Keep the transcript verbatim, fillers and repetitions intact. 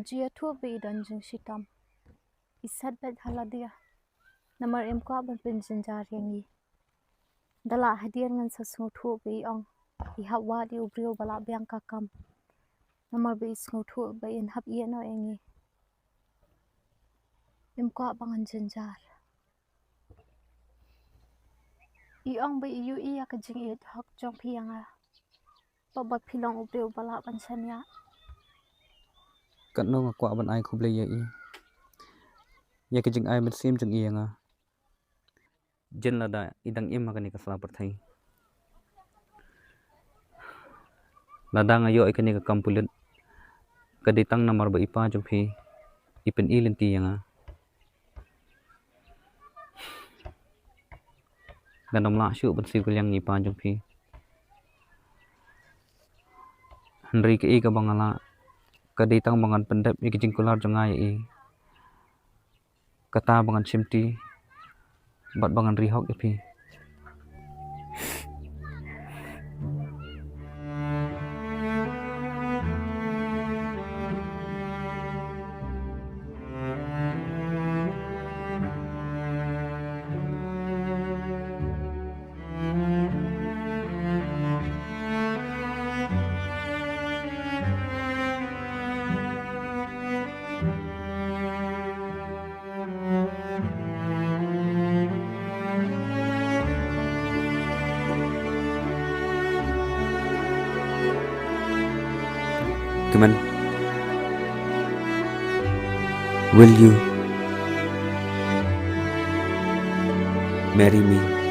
Jia thuh ba i don jingshitom. I set beit ha lade. Namar im kwah ban pynjynjar ïa ngi. Da lah hadien ngan sa sngewthuh ba i ong i hap wad ïa u briew ba lah biang ka kam. Namar ba i sngewthuh ba in hap ïeh noh ïa ngi. Im kwah ba ngan jynjar. I ong ba i ïohi ïa ka jingïeit hok jong phi ïa nga. Ba ba phi long u briew ba lah ban shaniah. Katno nga kwah ban ai khublei ïa i. Ïa ka jingai mynsiem jong i ïa nga. Jin lada i dang im ha kane ka sla pyrthei. Lada nga ïoh ïa kane ka kam pulit. Ka dei tang namar ba i pa jong phi i pyni lynti ïa nga. Nga nym lah shuh ban siew kylliang ïa i pa jong phi. Hynrei kaei kaba nga lah ka dei tang ba ngan pyndep ïa ka jingkular jong nga ïa i. Kata ba ngan shimti bad ba ngan ri hok ïa phi. Come on. Will you marry me?